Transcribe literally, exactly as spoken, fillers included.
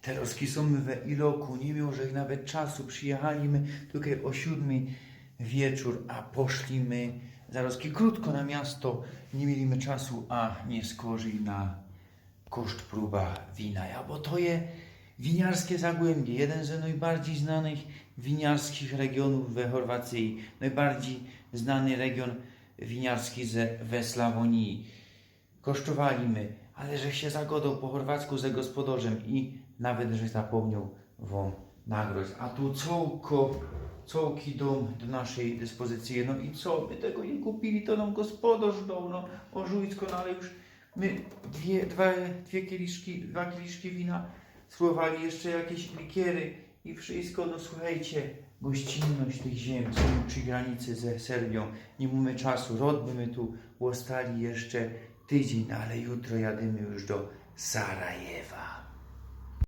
Zarozki sōm my we Iloku, niy miało żech nawet czasu, przijechali my tukej ô siōdmyj wieczōr, a poszli my zarozki krōtko na miasto, niy mieli my czasu, a niy skorzij na koszt prōba wina, ja, bo to je winiarske Zagłębie, jedyn ze nojbardzij znanych winiarskich regionōw we Chorwacyji, nojbardzij znany region winiarski ze, we Slawōnii. Kosztowali my, ale żech sie zagodoł po chorwacku ze gospodarzym i nawet żech zapōmnioł wōm nagroć. A tu cołko, cołki dōm do naszyj dyspozycyje. No i co? My tego niy kupili, to nōm gospodarz doł, no, ô żujsko, no ale już my dwie, dwa, dwie kieliszki, dwa kieliszki wina spróbowali, jeszcze jakeś likiery i wszystko, no słuchejcie, gościnność tych ziem, stoimy przi granicy ze Serbiōm, niy mōmy czasu, rŏd by my tu ôstali jeszcze tydziyń, no ale jutro jadymy już do Sarajewa.